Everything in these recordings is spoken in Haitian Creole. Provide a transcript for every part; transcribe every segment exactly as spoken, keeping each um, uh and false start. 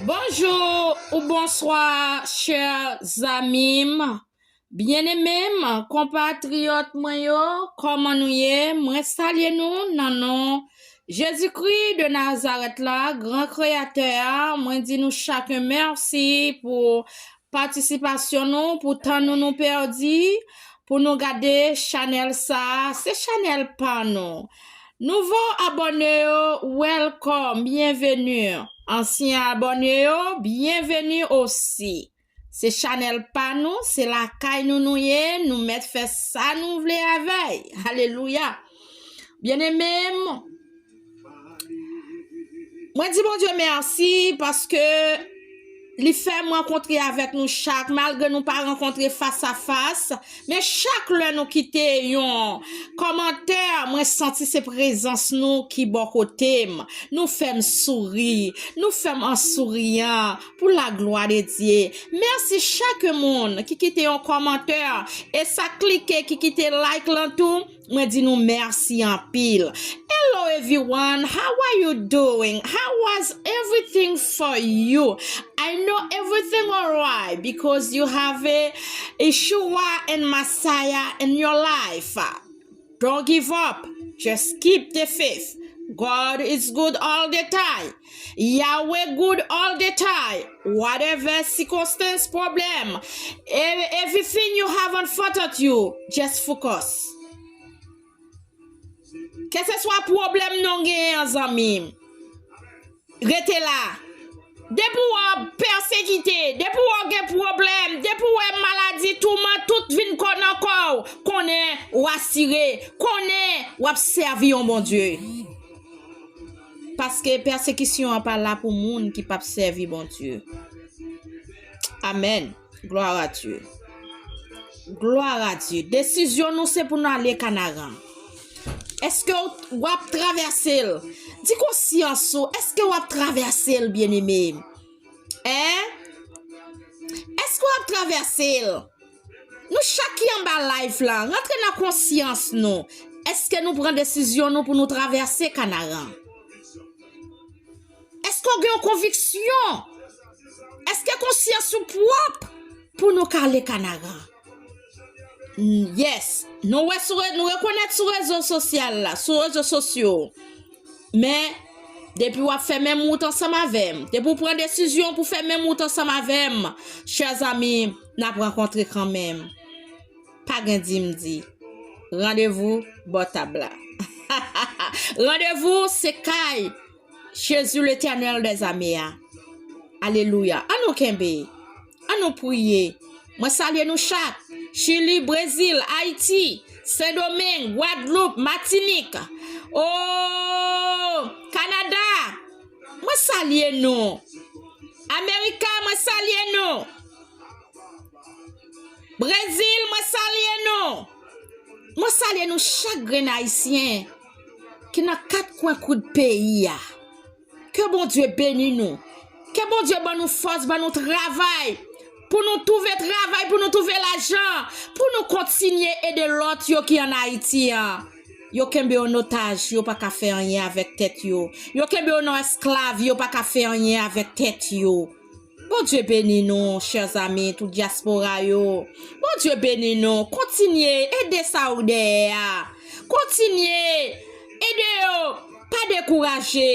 Bonjou ou bonswa, chè zanmi m, byeneme m, konpatriyòt mwen yo, kòman nou ye? Mwen salye nou nan non Jezikri de Nazarèt la, gran kreyatè a. Mwen di nou chak mèsi pou patisipasyon nou, pou tan nou nou pèdi, pou nou gade chanèl sa a. Se chanèl pa nou. Nouvo abòne yo, welcome, byenveni. Ansyen abòne yo, byenveni osi. Se chanèl pa nou, se lakay nou nou ye, nou mèt fè sa nou vle avè l. Alelouya. Byeneme m, mwen di Bondye mèsi paske li fè m rankontre avèk nou chak, malgre nou pa rankontre fas a fas, men chak lè nou kite yon kòmantè, mwen santi se prezans nou ki bò kote m. Nou fè m souri, nou fè m an souriyan, pour la gloire de Dieu. Mèsi chak moun ki kite yon kòmantè, e sa klike, ki kite like lan tou. Mwen di nou mèsi anpil. Hello everyone, how are you doing? How was everything for you? I know everything alright because you have a Yeshua and Messiah in your life. Don't give up. Just keep the faith. God is good all the time. Yahweh good all the time. Whatever circumstance, problem, e- everything you have in front of you, just focus. Keseswa pwoblèm nou genyen an, zanmi m, rete la. Depi w ap pèsekite, depi w ap gen pwoblèm, depi w wè maladi, touman, tout vin kò nan kò w, konnen w asire, konnen w ap sèvi yon Bondye. Paske pèsekisyon an pa la pou moun ki p ap sèvi Bondye. Amèn. Gloire à Dieu. Gloire à Dieu. Desizyon nou se pou nou ale Kanaran. Èske w ap travèse l? Di konsyans ou, èske w ap travèse l, byeneme? Hein? Èske w ap travèse l? Nou chak ki anba live la, rantre nan konsyans nou. Èske nou pran desizyon nou pou nou travèse Kanaran? Èske w gen yon konviksyon? Èske konsyans ou pwòp pou nou ka ale Kanaran? Mm, yes. Nou wè sou re- nou rekonèt sou rezo sosyal la, sou rezo sosyo. Men, depi w ap fè menm wout ansanm avè m, depi w pran desizyon pou fè menm wout ansanm avè m, chè zanmi, n ap rankontre kanmenm. Pa gen di m di. Randevou bò tab la. Randevou se kay Jezi Letènèl dèzame a. Alelouya. Ann nou kenbe. Ann nou priye. Mwen salye nou chak. Chili, Brezil, Ayiti, Sendomeng, Gwadloup, Matinik. O Kanada. Mwen salye nou. Amerika, mwen salye nou. Brezil, mwen salye nou. Mwen salye nou chak grenn Ayisyen ki nan kat kwen kout peyi a. Ke Bondye beni nou. Ke Bondye ban nou fòs, ban nou travay. Pou nou twouve travay, pou nou twouve lajan, pou nou kontinye ede lòt yo ki ann Ayiti an. Yo kenbe yo an otaj, yo pa ka fè anyen avèk tèt yo. Yo kenbe yo nan esklav, yo pa ka fè anyen avèk tèt yo. Bondye beni nou, chè zanmi, tout dyaspora yo. Bondye beni nou. Kontinye ede sa ou dèyè a. Kontinye ede yo. Pa dekouraje.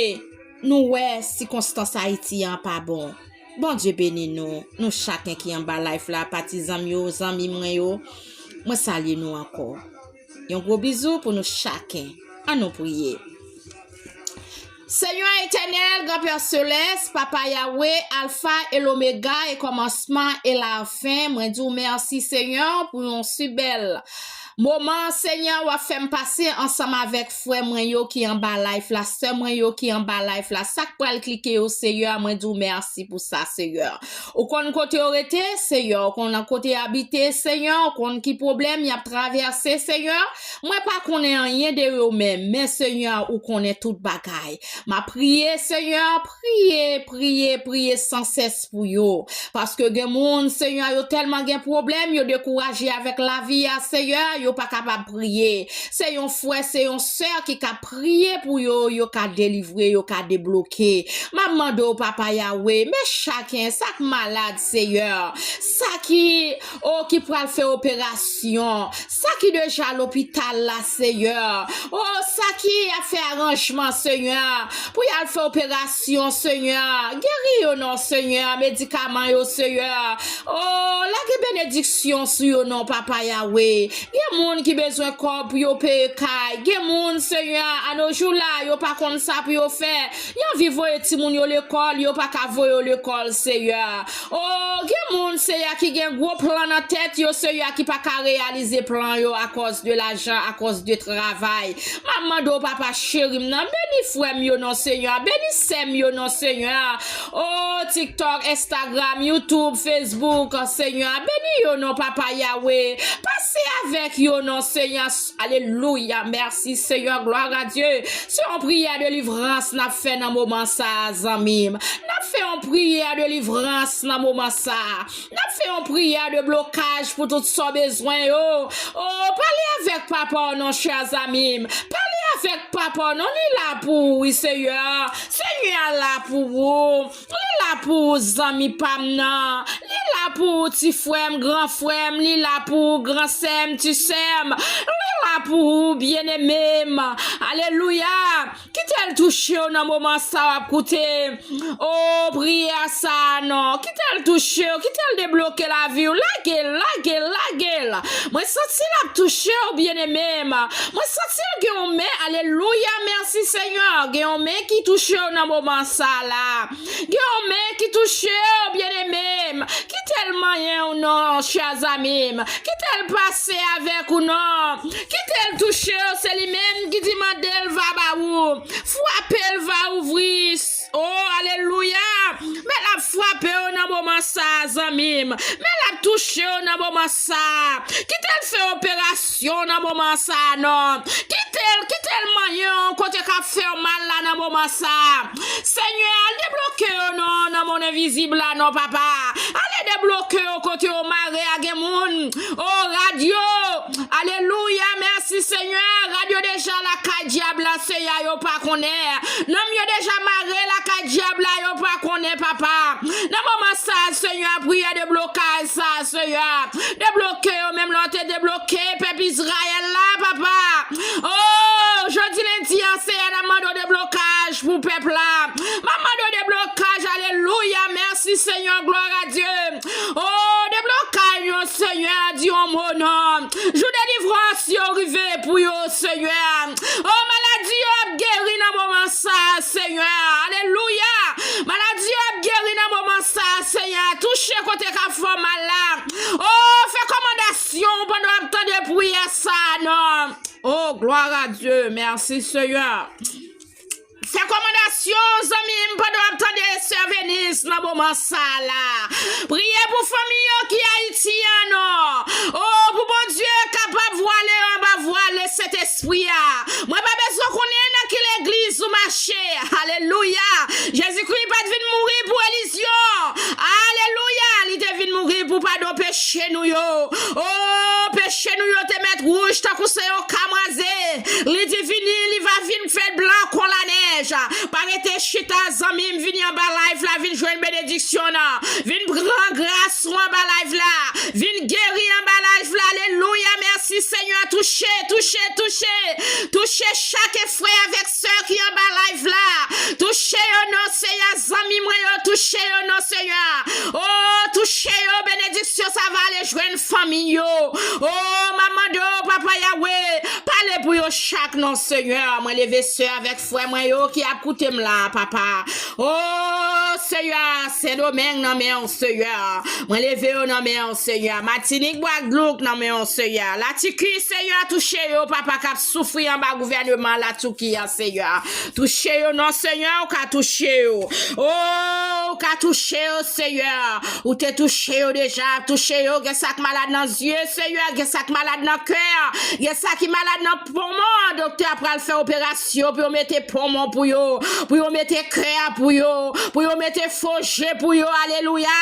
Nou wè sikonstans Ayiti an pa bon. Bondye beni nou. Nou chaken ki anba live la, patizan m yo, zanmi mwen yo. Mwen salye nou ankò. Yon gwo bizou pou nou chaken. Ann nou priye. Senyè Etènèl, Granpè Selès, Papa Yawe, Alfa e Lomega, e kòmansman e lafen, mwen di w mèsi, Senyè, pou yon si bèl moman, Senyè, w ap fè m pase ansanm avèk frè mwen yo ki anba live la, sè mwen yo ki anba live la, sa k pral klike yo, Senyè, mwen di w mèsi pou sa, Senyè. Ou konn kote yo rete, Senyè, ou konn kote y abite, Senyè, ou konn ki pwoblèm y ap travèse, Senyè. Mwen pa konnen anyen de yo menm, men Senyè, ou konnen tout bagay. M ap priye, Senyè, priye, priye, priye san sès pou yo. Paske gen moun, Senyè, yo tèlman gen pwoblèm, yo dekouraje avèk lavi a, Senyè, yo pa kapab priye. Se yon frè, se yon sè ki ka priye pou yo, yo ka delivre, yo ka debloke. M ap mande w, Papa Yawe, men chaken, sa k malad, Seyè, sa ki, o, ki pral fè operasyon, sa ki deja lopital la, Seyè, o, sa ki ap fè aranjman, Seyè, pou y al fè operasyon, Seyè, geri yo non, Seyè, medikaman yo, Seyè, o, lage benediksyon sou yo non, Papa Yawe. Gen moun ki bezwen kòb pou yo peye kay. Gen moun, Seyè, anojou la, yo pa konn sa pou yo fè. Yo anvi voye timoun yo lekòl, yo pa ka voye yo lekòl, Seyè. O, gen moun, Seyè, ki gen gwo plan nan tèt yo, Seyè, ki pa ka reyalize plan yo akòz de lajan, akòz de travay. M ap mande w, Papa cheri m nan, beni frè m yo non, Seyè. Beni sè m yo non, Seyè. O, TikTok, Instagram, YouTube, Facebook, Seyè, beni yo non, Papa Yawe. Pase avèk yo non, Seyè. Alelouya, mèsi, Seyè, glwa a Dye. Se yon priyè delivrans n ap fè nan moman sa a, zanmi m. N ap fè yon priyè delivrans nan moman sa a. N ap fè yon priyè de blokaj pou tout sa w bezwen yo. O, pale avèk Papa w non, chè zanmi m. Pale avèk Papa w non, li la pou ou, wi, Seyè. Seyè a la pou ou. Li la pou ou, zanmi pa m nan. Li la pou ou, ti frè m, gran frè m. Li la pou ou, gran sè m, ti sè m. Li la pou ou, byeneme m. Alelouya. Kite l touche w nan moman sa w ap koute, o, priyè sa a non. Kite l touche w, kite l debloke lavi w. Lage l, lage l, lage l. Mwen santi l ap touche w, byeneme m. Mwen santi l gen yon men, alelouya, mèsi Seyè. Gen yon men ki touche w nan moman sa a la. Gen yon men ki touche w, byeneme m. Kite l manyen w non, chè zanmi m. Kite l pase avèk ou non. Kite l touche w, se li menm ki di mande l va ba ou. Frape l va ouvri. O, alelouya. Men l ap frape w nan moman sa a, zanmi m. Men l ap touche w nan moman sa a. Kite l fè operasyon nan moman sa a non. Kite l, kite l manyen w kote k ap fè w mal la nan moman sa a. Seyè, al debloke yo non, nan mond envizib la non, Papa. Ale debloke yo kote yo mare a gen moun. O, rad yo. Alelouya, mèsi Seyè. Rad yo deja lakay dyab la, Seyè, yo pa konnen. Nanm yo deja mare lakay dyab la, yo pa konnen, Papa. Nan moman sa a, Seyè, priyè deblokaj sa a, Seyè. Debloke yo, menm lè w te debloke pèp Izrayèl la, Papa. O, jodi lendi a, Seyè, n ap mande w deblokaj pou pèp la. M ap mande w deblokaj, alelouya, mèsi, Seyè, glwa a Dye. O, deblokaj yo, Seyè, di yon mo non. Jou delivrans yo rive pou yo, Seyè. O, maladi yo ap geri nan moman sa a, Seyè. Alelouya. Maladi yo ap geri nan moman sa a, Seyè. Touche kote k ap fè w mal la. O, fè kòmandasyon pandan w ap tande priyè sa a non. O, glwa a Dye. Mèsi, Seyè. Fè kòmandasyon, zanmi m, pandan w ap tande sè Venis nan moman sa a la. Priye pou fanmi yo ki Ayiti an non. O, pou Bondye kapab vwale yo anba vwal Sentespri a. Mwen pa bezwen konnen nan ki legliz ou mache. Alelouya. Jezikri pa t vin mouri pou elizyon. Alelouya. Li te vin mouri pou padon peche nou yo. O, peche nou yo te mèt wouj tankou se yon kamwaze. Li di vini, li va vin fè blan kon lanèj. Pa rete chita, zanmi m, vini anba live la, vin jwenn benediksyon nan. Vin pran gras ou anba live la. Vin geri anba live la. Alelouya, mèsi Seyè. Touche, touche, touche. Touche chak frè avèk sè ki anba live la. Touche yo non, Seyè, zanmi mwen yo, touche yo non, Seyè. O, touche yo, benediksyon sa va ale jwenn fanmi yo. O, m ap mande w, Papa Yawe, pale pou yo chak non, Seyè. Mwen leve sè avèk frè mwen yo ki ap koute m la, Papa. O, Seyè, Sendomeng nan men w, Seyè. Mwen leve yo nan men w, Seyè. Matinik, Gwadloup nan men w, Seyè. Latiki, Seyè, touche yo, Papa, k ap soufri anba gouvèneman Latiki a, Seyè. Touche yo non, Seyè, ou ka touche yo. O, ou ka Touche yo, Seyè. Ou te touche yo deja. Touche yo. Gen sa k malad nan zye, Seyè. Gen sa k malad nan kè. Gen sa ki malad nan poumon. Doktè a pral fè operasyon pou yo mete poumon pou yo. Pou yo mete kè a pou yo. Pou yo mete fo je pou yo. Alelouya.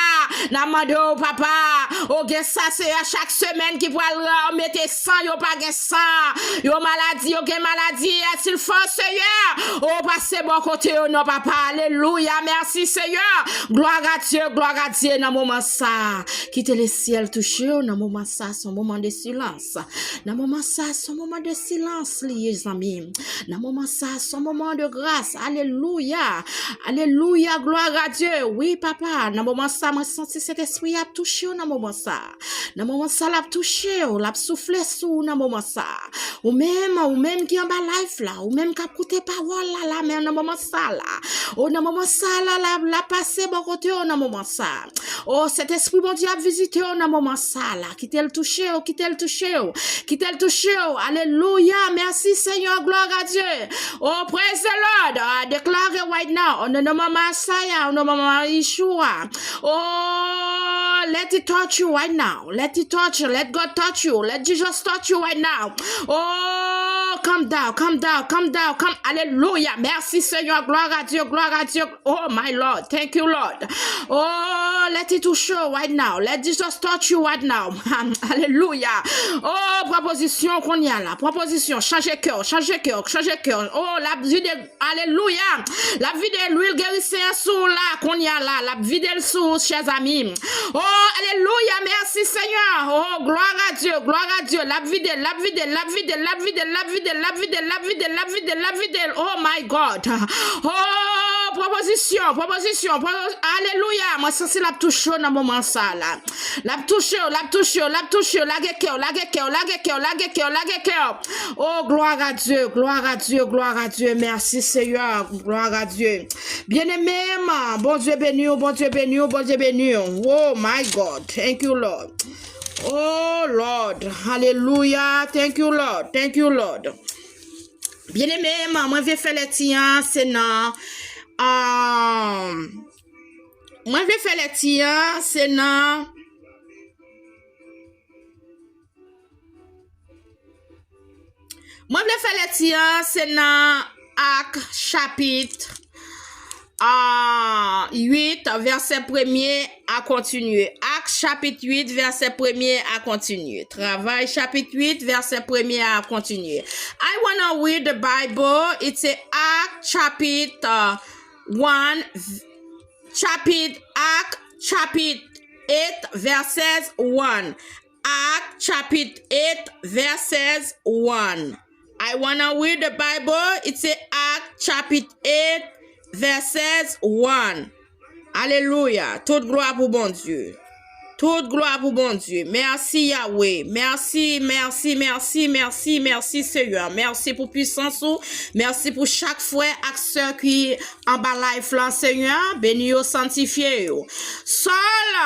N a mande w, papa. O gen sa, Seyè, chak semèn ki pral mete san, yo pa gen san. Yo maladi, yo gen maladi. Èske l fò, Seyè? O pase bò kote yo, non, papa. Alelouya. Mèsi, Seyè. Glwa a Dye, glwa a Dye nan moman sa. Kite lesyèl touche w nan moman sa. Se yon moman de silans. Nan moman sa, se yon moman de silans li ye, zanmi. Nan moman sa, se yon moman de gras. Alelouya. Alelouya, glwa a Dye. Wi, papa, nan moman sa, mwen santi Sentespri ap touche w nan moman sa. Nan moman sa, l ap touche w, l ap soufle sou w nan moman sa. Ou menm, ou menm ki anba live la, ou menm k ap koute pawòl la, la, men nan moman sa la. O, nan moman sa la, la, la pase bò kote w nan moman sa. O, Sentespri Bondye ap vizite w nan moman sa la. Kite l touche w, kite l touche w, kite l touche w. Alelouya, mèsi Seyè, glwa a Dye. O, praise the Lord. Ah, deklare right now. O, nan non Manman Masaya, o, nan non Manman Yeshua. Oh, let it touch you right now. Let it touch you. Let God touch you. Let Jesus touch you right now. Oh, come down, come down, come down, come. Alelouya. Mèsi Seyè. Glwa a Dye, glwa a Dye. Oh, my Lord. Thank you, Lord. Oh, let it touch you right now. Let Jesus touch you right now. Alelouya. Oh, pran pozisyon kounye a la. Pran pozisyon. Chanje kè w, chanje kè w, chanje kè w. Oh, l ap vide. Alelouya. L ap vide lwil gerisyen an sou w la, kounye a la. L ap vide l sou w, chèzanmi. Oh, alelouya. Mèsi, Seyè. Oh, glwa a Dye, glwa a Dye. L ap vide, l ap vide, l ap vide, l ap vide, l ap vide, l ap vide, l ap vide, l ap vide, l ap vide. Oh, my God. Oh, pran pozisyon, pran pozisyon. Pran-, alelouya. Mwen santi l ap touche w nan moman sa la. L ap touche w, l ap touche w, l ap touche w. Lage kè w, lage kè w, lage kè w, lage kè w, lage kè w. Oh, glwa a Dye, glwa a Dye, glwa a Dye. Mèsi, Seyè, glwa a Dye. Byeneme m, Bondye beni w, Bondye beni w, Bondye beni w. Oh, my God. Thank you, Lord. Oh, Lord. Alelouya. Thank you, Lord. Thank you, Lord. Byeneme m, mwen vle fè lèti an, se nan, ah, mwen vle fè lèti an, se nan, mwen vle fè lèti an, se nan Ak chapit, ah, uit, vèsè premye a kontinye. Ak chapit uit, vèsè premye a kontinye. Travay chapit uit, vèsè premye a kontinye. I wanna read the Bible. It's a Ak chapit, uh, one, v-, chapit, Ak chapit eight, verses one. Ak chapit eight, verses one. I wanna read the Bible. It's a Ak chapit eight, verses one. Alelouya. Tout glwa pou Bondye. Tout glwa pou Bondye. Mèsi, Yahweh. Mèsi, mèsi, mèsi, mèsi, mèsi, Seyè. Mèsi pou pwisans ou. Mèsi pou chak frè ak sè ki anba live la, Seyè. Beni yo, sanktifye yo. Saul,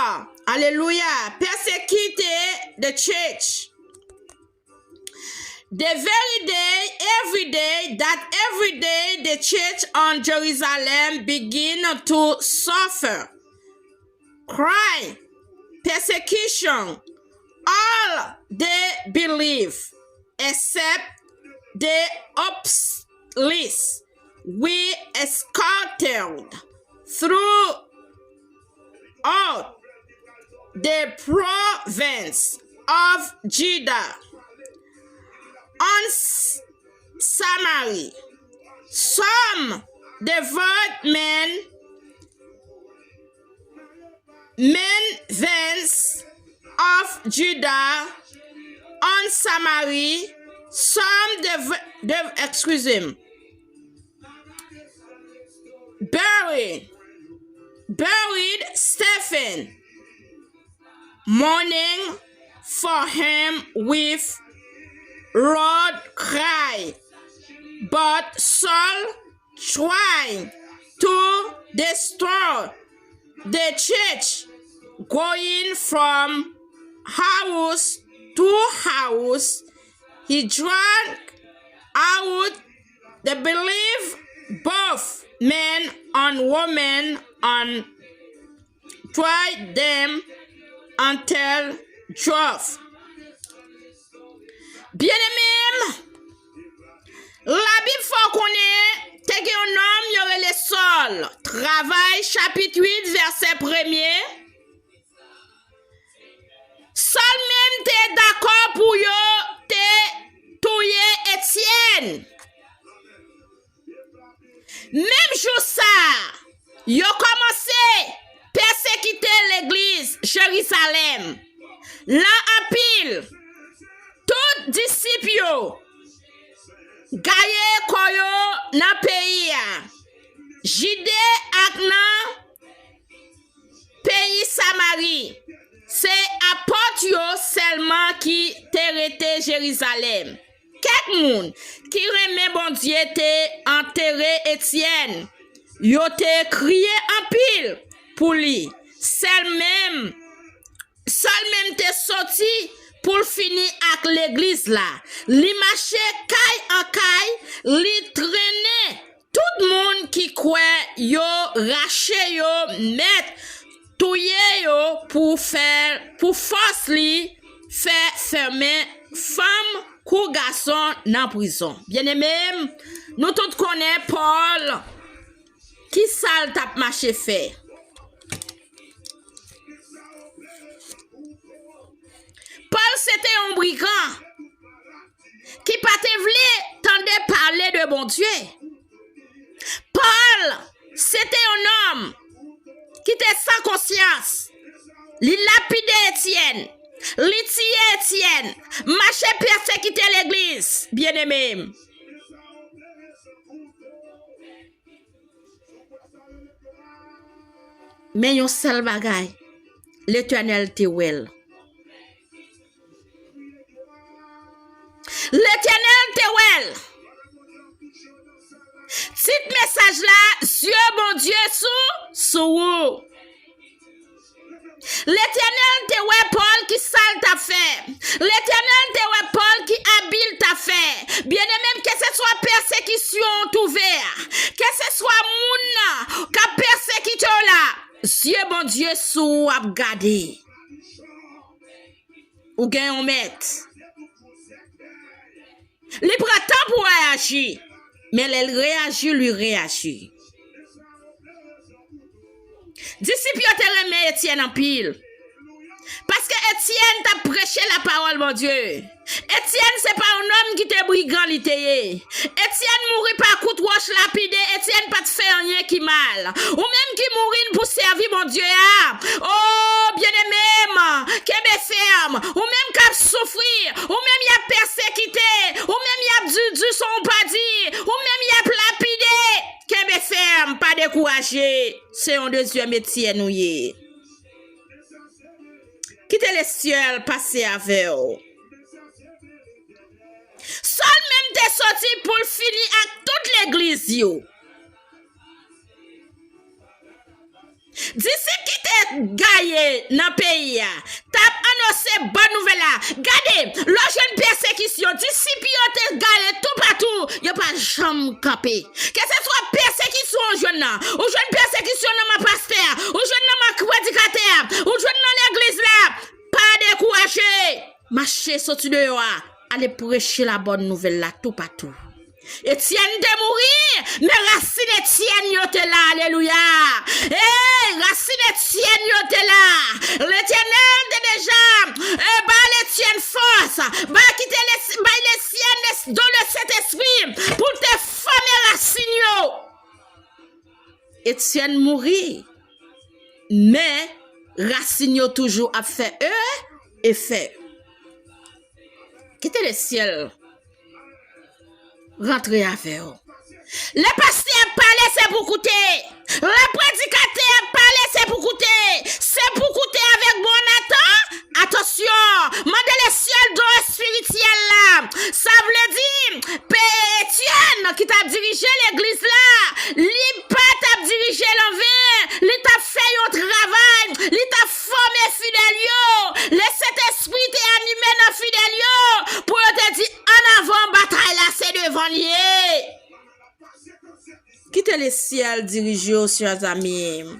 alelouya, persecuted the church. The very day, every day, that every day the church on Jerusalem begin to suffer, cry, persecution, all they believe, except the obsolete, we scattered through out the province of Judah and S-, Samaria. Some devout men, men vens of Judah and Samaria, some dev-, dev-, excuse me, buried, buried Stephen, mourning for him with loud cry. But Saul tried to destroy the church, going from house to house. He dragged out the belief, both men and women, and try them until Job. Byeneme m, Labib fè w konnen te gen yon nonm yo rele Sòl. Travay, chapit uit, vèsè premye. Sòl menm te dakò pou yo te touye Etyèn. Menm jou sa a, yo kòmanse pèsekite legliz Jerizalèm lan anpil. Tout disip yo gaye kò yo nan peyi a, Jide ak nan peyi Samari. Se apot yo sèlman ki te rete Jerizalèm. Kèk moun ki renmen Bondye te antere Etyèn. Yo te kriye anpil pou li. Sèl menm, Sòl menm te soti pou l fini ak legliz la. Li mache kay an kay, li trennen tout moun ki kwè yo rache yo mèt touye yo pou fè, pou fòs li fè fèmen fanm kou gason nan prizon. Byeneme m, nou tout konnen Pòl, ki sa l t ap mache fè. Pòl se te yon brigan ki pa te vle tande pale de Bondye. Pòl se te yon nonm ki te san konsyans. Li lapide Etyèn, li tiye Etyèn, mache pèsekite legliz, byeneme m. Men yon sèl bagay, Letènèl te wè l. Letènèl te wè l. Tit mesaj la, Zye Bondye sou, sou ou. Letènèl te wè Pòl ki sa l t ap fè. Letènèl te wè Pòl ki abil t ap fè. Byeneme m, kèlkeswa pèsekisyon w twouve a, kèlkeswa moun nan k ap pèsekite w la, zye Bondye sou ou ap gade. Ou gen yon mèt. Li pran tan pou reyaji, men lè l reyaji, li reyaji. Disip yo te renmen Etyèn anpil, paske Etyèn t ap preche lapawòl Bondye. Etyèn se pa yon nonm ki te brigan li te ye. Etyèn mouri pa kout wòch lapide, Etyèn pa t fè anyen ki mal. Ou menm ki mouri pou sèvi Bondye a, o byeneme m, kenbe fèm. Ou menm k ap soufri, ou menm y ap pèsekite, ou menm y ap di, di san w pa di, ou menm y ap lapide, kenbe fèm, pa dekouraje. Se yon dezyèm Etyèn ou ye. Kite lesyèl pase avè w. Sòl menm te soti pou l fini ak tout legliz yo. Disip ki te gaye nan peyi a t ap anonse bòn nouvèl la. Gade, lè w jwenn pèsekisyon, disip yo te gaye toupatou, yo pa janm kanpe. Kèlkeswa pèsekisyon ou jwenn nan, ou jwenn pèsekisyon nan men pastè a, ou jwenn nan men predikatè a, ou jwenn nan legliz la, pa dekouraje. Mache soti deyò a, ale preche labòn nouvèl la toupatou. Etyèn te mouri, men rasin Etyèn yo te la, alelouya. Ey, rasin Etyèn yo te la. Letènèl te deja, e, bay Etyèn fòs, bay kite, bay Etyèn don le Sentespri pou l te fòme rasin yo. Etyèn mouri, men rasin yo toujou ap fè e, e fè. Kite lesyèl rantre avè w. Lè pastè ap pale, se pou koute. Lè predikatè ap pale, se pou koute. Se pou koute avèk bon atan-, atansyon. Mande lesyèl don espirityèl la. Sa vle di, Etyèn ki t ap dirije legliz la, li pa t ap dirije l anven, li t ap fè yon travay, li t ap fòme fidèl yo. Lesentespri te anime nan fidèl yo pou yo te di, ann avan, batay la se devan l ye. Kite lesyèl dirije w, chè zanmi m.